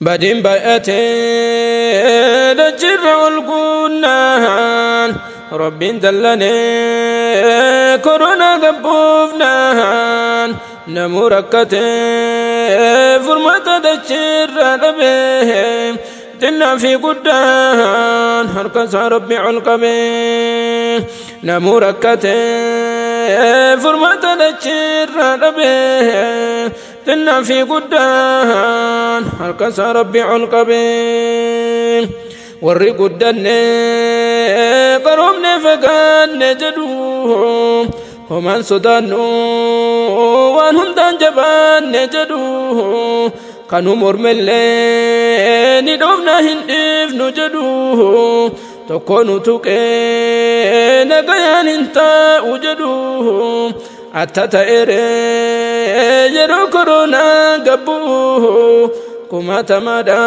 Badiin baay'atee dachirra ol guunnaan Rabbiin dallanee koronaa gabbuufnaan namuu rakkatee furmaata dachirra dhabee xinnaa fi guddaan harka isaa Rabbi ol qabee namuu rakkatee furmaata dachirra dhabee xinnaa fi guddaan harka isaa Rabbi ol qabee warri guddanne qaroomne fagaanne jedhu homaan sodaannu waan hundaan jabaanne jedhu kanu mormellee ni dhoofna hin dhiifnu jedhu tokko nu tuqee nagayaan hin taa'u jedhu atta ta'eere yeroo koronaa gabbuu kumaatamaadha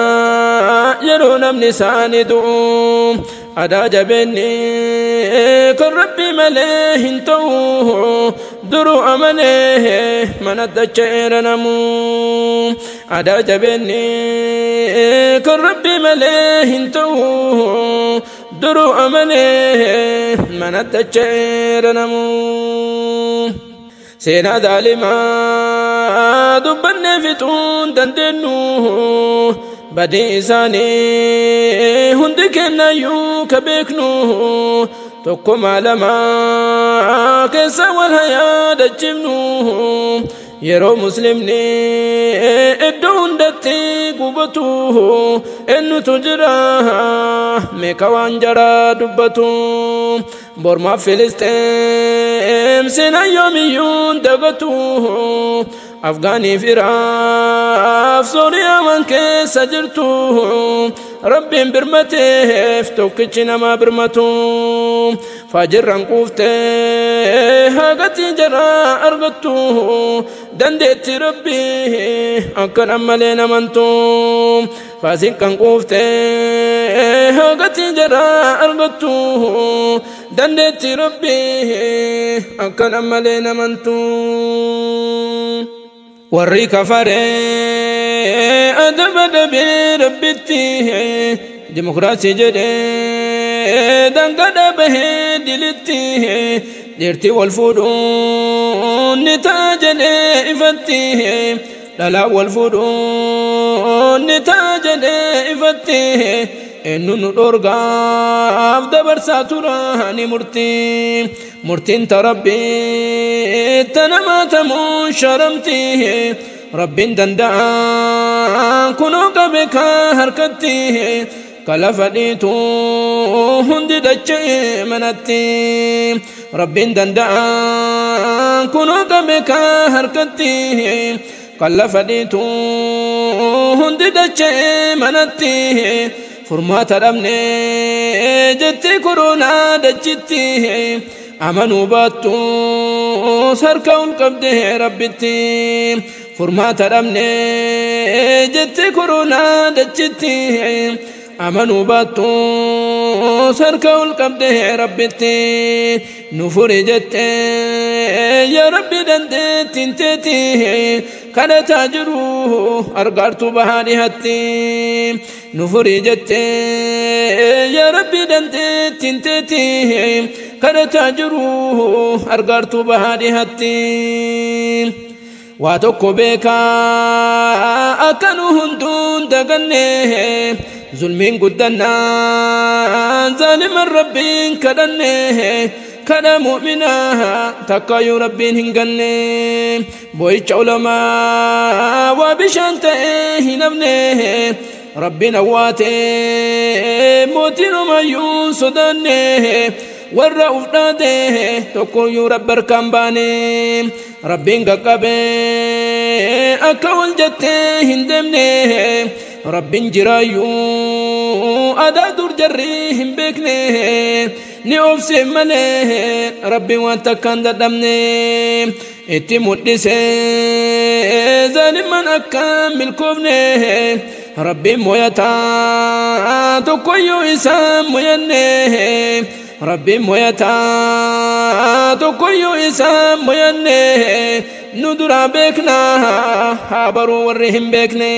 yeroo namni isaanii du'u adaa jabeenni kan Rabbi malee hin ta'u duruu amanee mana dacha'eera namuu adaa jabeenni kan Rabbi malee hin ta'u duruu amanee mana dacha'eera namuu seenaa zaalimaa dubbannee fixuun dandeenyu badii isaanii hundi kennayyuu ka beeknu tokkuma lama keessa wal haa yaadachiifnu yeroo muslimni iddoo hundatti gubatu eenyutu jira meeqa waan jaraa dubbatu Bormaa Filisxeem seenaa yoomiyyuu dagatu Afgaaniif Iraaf Sooriyaa waan keessa jirtu Rabbiin birmateef tokkichi nama birmatu faajirraan quuftee hagati jaraa argattu dandeetti Rabbii akkan ammalee namantu faasiqaan quuftee hagati jaraa argattu dandeetti Rabbii akkan ammalee namantu warri kafaree adaba dhabee Rabbitti dimokiraasii jedhee daangaa dhaabahee dilitti dhiirti wal fuudhuun ni ta'a jedhee ifatti dhalaa wal fuudhuun ni ta'a jedhee ifatti eenyu nu dhorgaaf dabarsaa turani murtii murtiin ta Rabbii ta namaa tamuun sharamti Rabbiin danda'a kunoo qabe kaa harkatti kalafa dhiitu hundi dachee manatti Rabbiin danda'a kunoo qabe kaa harkatti kalafa dhiitu hundi dachee manatti furmaata dhabne jettee koronaa dachitti amanuu baattu harka ol qabdee Rabbitti furmaata dhabne jettee koronaa dachitti amanuu baattu harka ol qabdee Rabbitti nu furi jettee yaa Rabbi dandeettiin teeti kadhataa jiru argaartuu bahaa dhihatti nu furi jettee yaa Rabbi dandeettiin teeti kadhataa jiru argaartuu bahaa dhihatti waa tokko beekaa akka nu hunduun daganne zulmiin guddannaan zaaliman Rabbiin kadhanne kadha mu'minaa takkayyuu Rabbiin hin ganne boo'icha ulamaa waa bishaan ta'ee hin hafne Rabbiin awwaatee mootiin homayyuu sodaanne warra uf dhaate tokkoyyuu Rabbi harkaan baane Rabbiin qaqqabee akka wal jettee hin deemne Rabbiin jiraayyuu adaa dur jarri hin beekne ni obse malee Rabbiin waan takkaan dadhabne itti mul'ise zaaliman akka milkoofne Rabbiin moyataa tokkoyyuu isaan moyanne Rabbiin moyataa tokkoyyuu isaan moyanne Nu duraa beeknaa haa baruu warri hin beekne.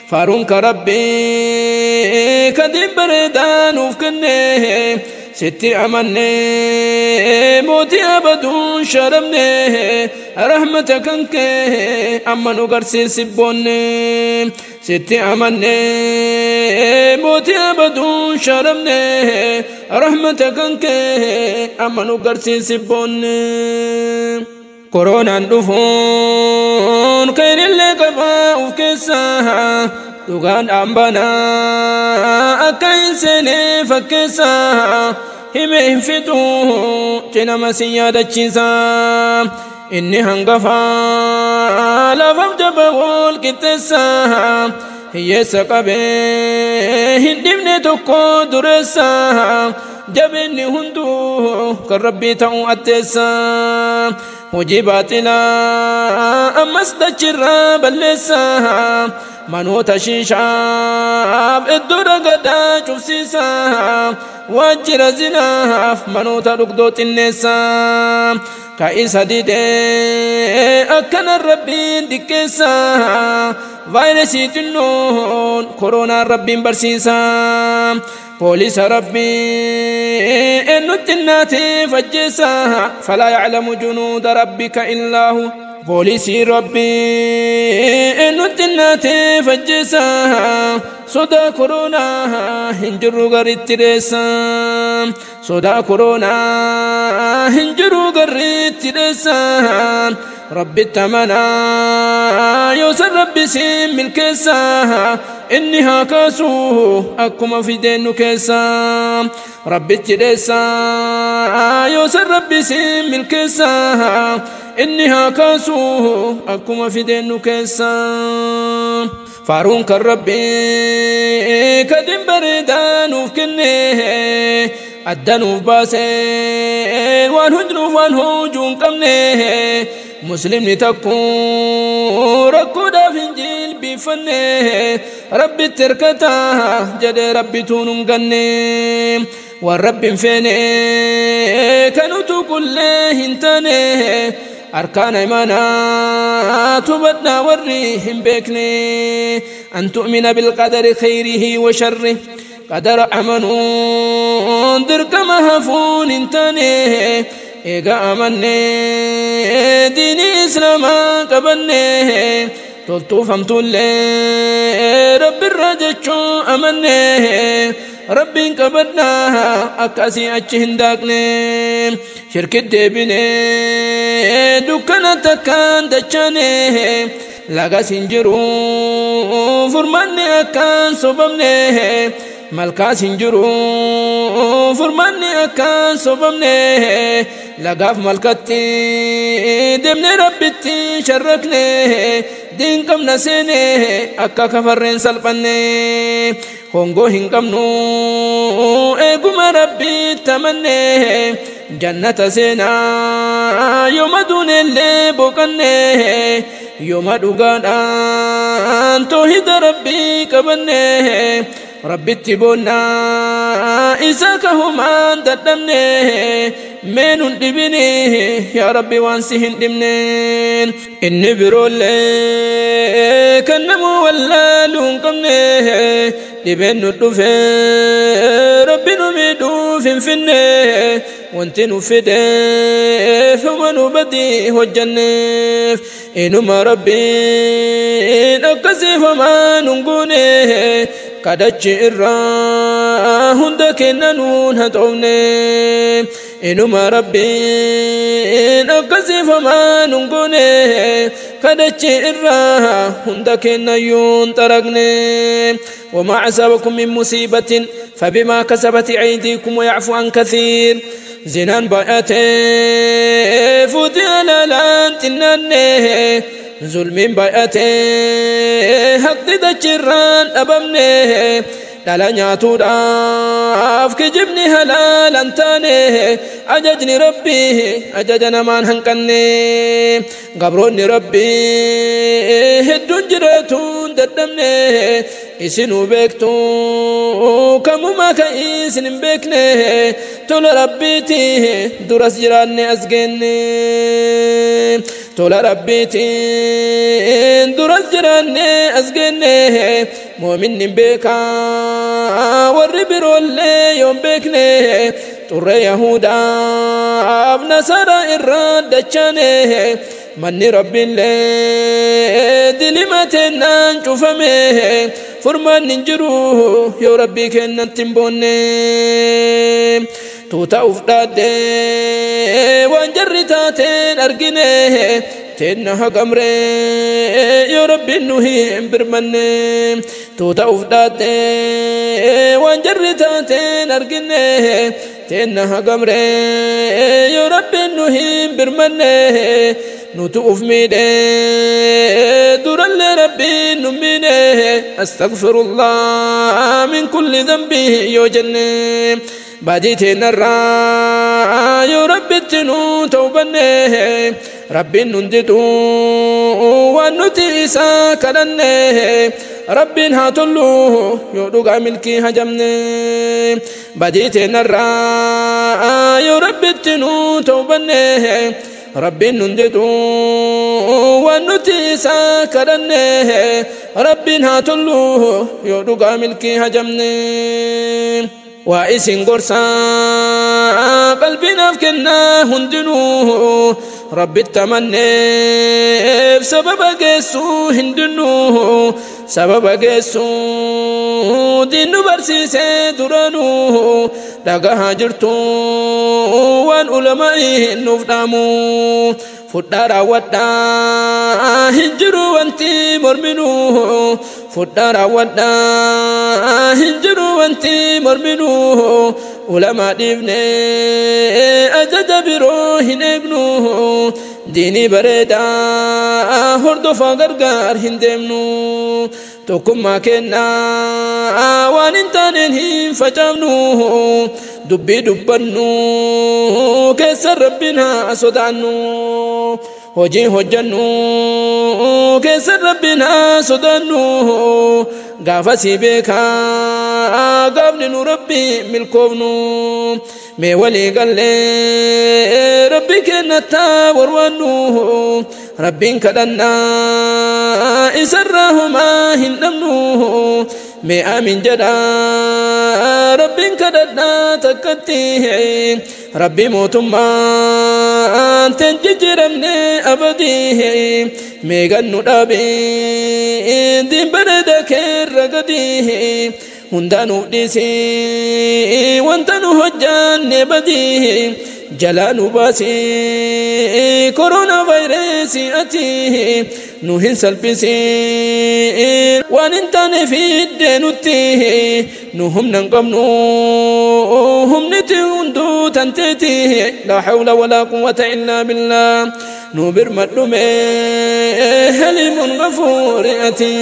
Faaruun ka Rabbii kadiin bareedaa nuuf kenne. Sitti amanne, mootii abaduun sharamne. Rahmata kan kee amma nu garsiisi boonne. Sitti amanne, mootii abaduun sharamne. Rahmata kan kee amma nu garsiisi boonne. Koronaan dhufuun keenillee qabaa uf keessaa, dhugaan dhaambanaa akka hin seene fakkeessaa. Hime hin fixu, cinama si yaadachiisa. Inni hangafaa lafaaf jaba wal qixxeessa. Hiyyeessa qabee hin dhibne tokko dureessa. Jabeenni hunduu kan Rabbii ta'uu atteessa. Hojii baaxilaa ammas dachirraa balleessa. Manoota shiishaaf iddoo ragadaa cufsiisa. Waajjira zinaaf manoota dhugdoo xinneessa. Ka isa didee akkana Rabbiin diqqeessa. Vaayirasii xinnoon koronaan Rabbiin barsiisa. Poolisa Rabbii eenyutti naateef ajjeesa. Falaa yaclamu junuuda rabbika illaa hu. Poolisii Rabbii eenyutti naateef ajjeesa. Sodaa koronaa hin jirru garitti dheessa. Sodaa koronaa hin jiru garriitti dheessa. Rabbitti amanaa, yoo san Rabbi siin milkeessa. Inni haa kaasu akkuma fideen nu keessa. Rabbitti dheessa, yoo san Rabbi siin milkeessa. Inni haa kaasu akkuma fideen nu keessa. Faaruun kan Rabbii kadin bareedaa nuuf kenne, adda nuuf baasee waan hojnuuf waan hojuu hin qabne. Muslimni takku rakkoodhaaf hin jilbiiffanne. Rabbitti hirkataa jedhee Rabbituu nun ganne. Waan Rabbi hin feene kan utuu qullee hin taane. Arkaana imaanaa tubadhaa warri hin beekne. An tu'mina bilqadari khayrihi wa sharrih. Qadara amanuun dirqama hafuun hin taane. Eega amanne, diinii Islaamaa qabanne, toltuufamtullee Rabbirra jechuu amanne. Rabbiin qabadhaa akkasii achi hin daaqne. Shirkit deebine dukkana takkaan dachaane. Lagas hin jiru furmaanni akkaan sobamne. Malkaas hin jiru furmaanni akkaan sobamne. Lagaaf malkatti deemne Rabbitti sharrakne. Diin qabna seene akka kafarreen salphanne. Hongoo hin qabnu eeguma Rabbitti amanne. Jannata seenaa yooma duunellee boqanne. Yooma dhugaadhaan toohida Rabbii qabanne. Rabbitti boonnaa isa kahumaan dadhabne. Meenun dhibini yaa Rabbi waan si hin dhibneen. Inni biroollee kan namuu wallaaluu hin qabne. Dhibeen nu dhufe Rabbi nu miidhuuf hin finne. Wanti nu fideef huma nu badii hojjanneef. Inuma Rabbiin akkasiif homaa nun goone. Kadachi irraa hunda kenna nuun haxoofne. Inuma Rabbiin akkasiif homaa nun goone. Kadachi irraa hunda kennayyuun xaragne. وما أصابكم من مصيبة فبما كسبت أيديكم ويعفو عن كثير. زنان بأتي فوتي لالان تناني. ظلم بأتي حق دجران أبمني. Dhala nyaatuudhaaf kijibni halaalan taane. Ajajni Rabbii ajaja namaan hanqanne. Gabroonni Rabbii hedduun jiraatuun dadhabne. Isinuu beektu kamuma ka isin hin beekne. Tola Rabbiiti duras jiraanne as geenne. Tola rabbiitiin duras jiraanne as geenne moominni beekaa warri biroollee yoon beekne xurree yahudaaf nasara irraa dachaane manni rabbiillee dilimateennaan cufame furmaan hin jiru yoo rabbii kennatti hin boonne tuuta uf dhaadde waan jarri taateen argine teenna haqamree yoo rabbiin nu hin birmanne tuuta uf dhaadde waan jarri taateen argine teenna haqamree yoo rabbiin nu hin birmanne nutu uf miidhe durallee rabbiin nu miidhe astaghfirullah min kulli dhanbi yoo jenne badii teenarraa yoo rabbitti nu tawbanne rabbiin nun didu waan nuti isaa kadhanne rabbiin haa tollu yoo dhugaa milkii hajamne badii teenarraa yoo rabbitti nu tawbanne rabbiin nun didu waan nuti isaa kadhanne rabbiin haa tollu yoo dhugaa milkii hajamne waa isin gorsaa qalbiinaaf kennaa hundinuu rabbitti amanneef sababa geessuu hin dinnuu sababa geessuu diinnu barsiisee duraanuu dhagahaa jirtu waan ulamaa'iin nuuf dhaamu fudhaa raawwadhaa hin jiru wanti morminuu fudhaa raawwadhaa hin jiru wanti morminuu ulamaa dhiifnee ajaja biroo hin eegnu diinii bareedaa hordofaa gargaar hin deemnu tokkummaa kennaa waan hin taaneen hin facaafnu dubbii dubbannu keessa rabbiin haa sodaannu hojii hojjannu keessa rabbiin haa sodaannu gaafasii beekaa gaafni nu rabbi milkoofnu mee walii gallee rabbi kennattaa warwaannu rabbiin kadhannaa isarraa homaa hin dhabnu mee aamin jedhaa rabbiin kadhadhaa takkatti rabbi mootummaan teen jijjiiramne abadii mee gannu dhaabii diin bareeda keerra gadii hundaa nuuf dhiisii wanta nu hojjanne badii jalaa nu baasii koronaa vaayirasii ati nu hin salphisii waan hin taane fidde nutti nu humna hin qabnu humniti hunduu tanteeti laa hawla walaa quwwata illaa billaa nu birmadhume haliimun gafuuri ati.